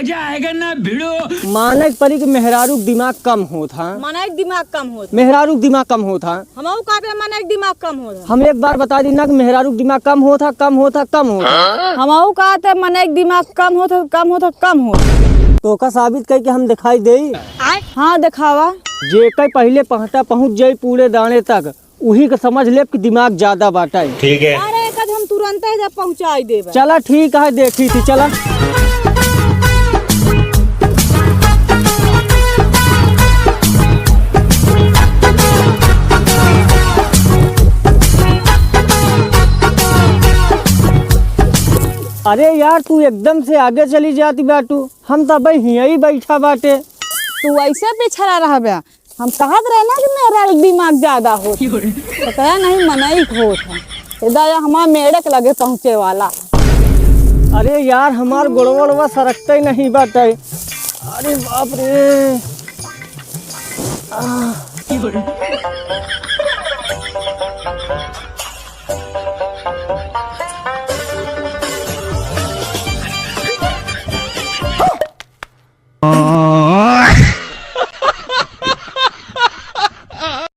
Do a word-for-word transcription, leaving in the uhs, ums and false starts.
जाएगा ना भिड़ो। माने के परी कि मेहरारू के दिमाग कम होत हा। मनई के दिमाग कम होत। मेहरारू के दिमाग कम होत हा। हमहू कहते मनई के दिमाग कम होत हा। हम एक बार बता दी ना कि मेहरारू के दिमाग कम होत हा, कम होत हा, कम होत हा। हमहू कहते मनई के दिमाग कम होत हा, कम होत हा, कम होत हा। तोहका साबित कई के हम दिखाई देई? हाँ, दिखावा। जेकर पहिले पहटा पहुँच जाई पूरे दाने तक, उही के समझ लेब कि दिमाग ज्यादा बाटे। ठीक है। अरे, एक हम तुरंत ही जब पहुँचाई देबे। चला, ठीक है, देखी थी, चला। अरे यार, तू एकदम से आगे चली जाती बाटू, हम तो अबे हियई बैठा बाटे। तू ऐसे पिछड़ा रहबे, हम कहत रहे ना कि मेहरारू के दिमाग ज्यादा होत है। पता नहीं मनई के होत है। ए दादा, हमार मेड़क लगे पहुँचे वाला है। अरे यार, हमार गोड़वा वोड़वा सरकते नहीं बाटे। अरे बाप रे। आह।